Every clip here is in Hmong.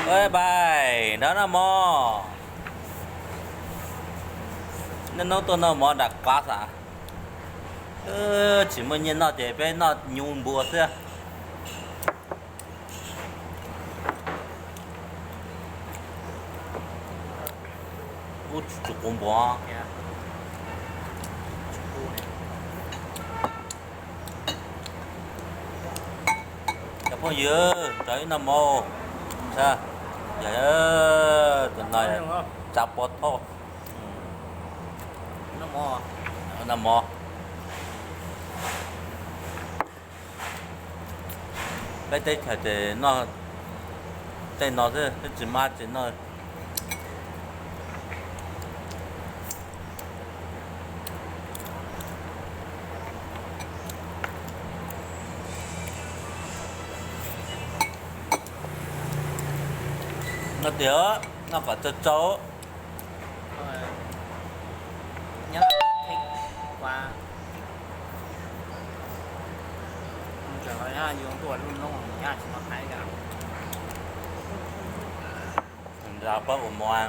Bye bye, nrog noj mov. Niaj hnub tuaj noj mov nram qab xav. Tsis muaj nyiaj noj ces peb noj nyuv npua xwb. Ub, tsis quav npua. Cov phooj ywg, rov ib noj mov. Yog tus no tsa pov thoj. Noj mov. Peb teb chaws ces noj tej no xwb, peb tsis mab tsis noj. Noj tiag, noj kom tsau tsau. Nra pab ua mov.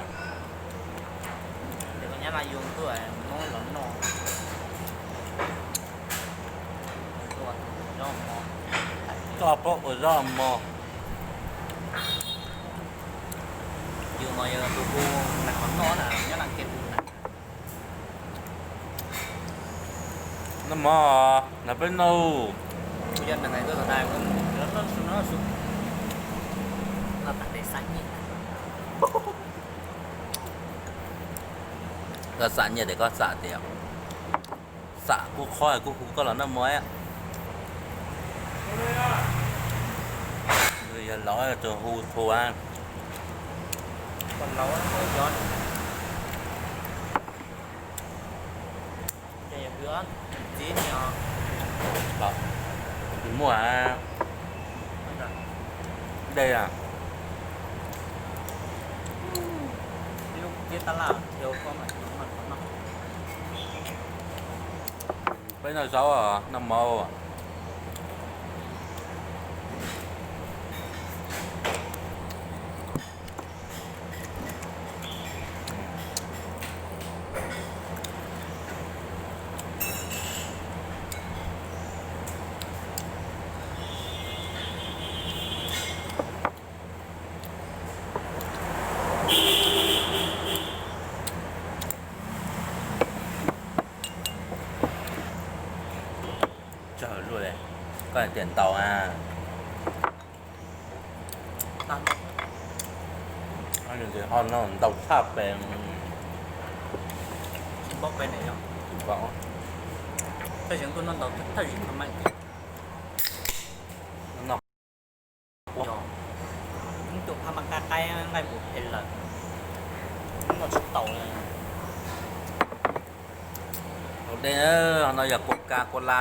Koj pab ua zaub mov. Yus mas yog tus hu nram qhov no na, nyob dab ke hu na. Noj mov, nrog peb noj. Kuv yog neeg hais tuaj tag, noj su, noj su. Noj tag peb xam nyiaj. Koj xam nyiaj ces koj xam tias xam kuj qhov kuj hu koj los noj mov. Yog laus tsuas hu qhua. Muaj dej a. Peb noj zaub, noj mov. Tsawg luaj li, koj tias ntau a. Ho no ntau tshaj pes. Ib tug phab mab qab qaib nqaij npus phem lawm, noj tsis tau li. Haus dej, no yog Coca-Cola.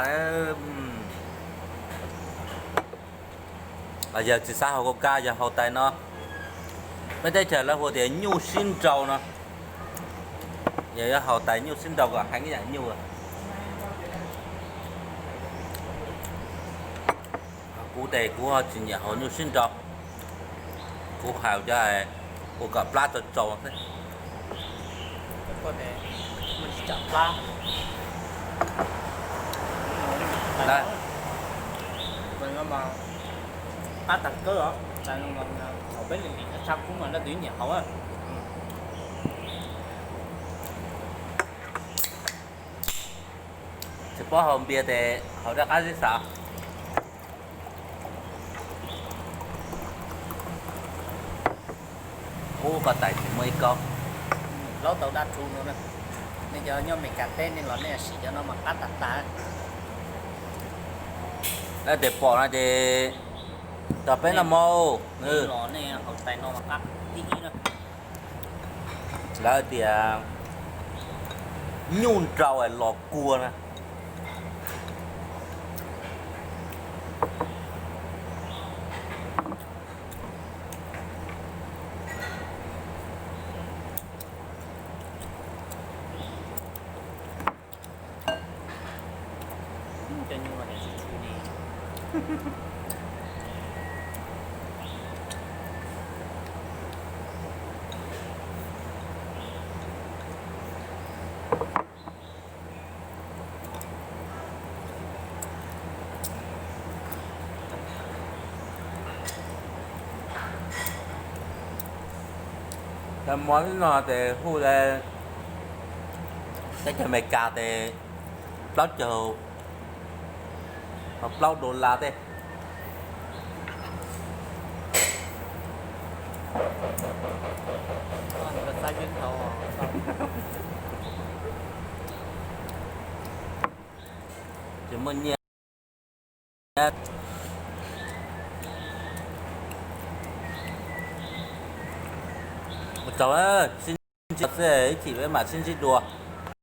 Yog tsis xav haus Coca, yog haus tais no. Peb teb chaws lawv hu tias nyuj sib nraus no. Yog yuav haus tais nyuj sib nraus kom heev ib yam nyuj. Kuv tes kuv tsis nyiam haus nyuj sib nraus. Kuv haus cov ua kom plab tau tsaus xwb. Qab tag kawg os, tais no mas peb li li tshaj kub mas leej twg nyiam haus. Tsis paub haus npias tes haus rov qab sib xav. Ub, koj tais tsis muaj ib kaub. Laub tau dab tsu no, nej cov nyob Amelikas teb nej los nej sim cov no mas qab tag tag. Tes pom no ces tom peb noj mov. Los nej haus tais no mas qab tib ib na. Lawv tias nyuj nraus los kua na. Cov nyuj no ces tsis tshua li. Mov no tes hu le teb chaws Amelikas tes plaub caug, plaub dollar tej. Tsis muaj nyiaj. Mus tsaug, sib ntsib xwb, ib chim peb mam sib ntsib dua.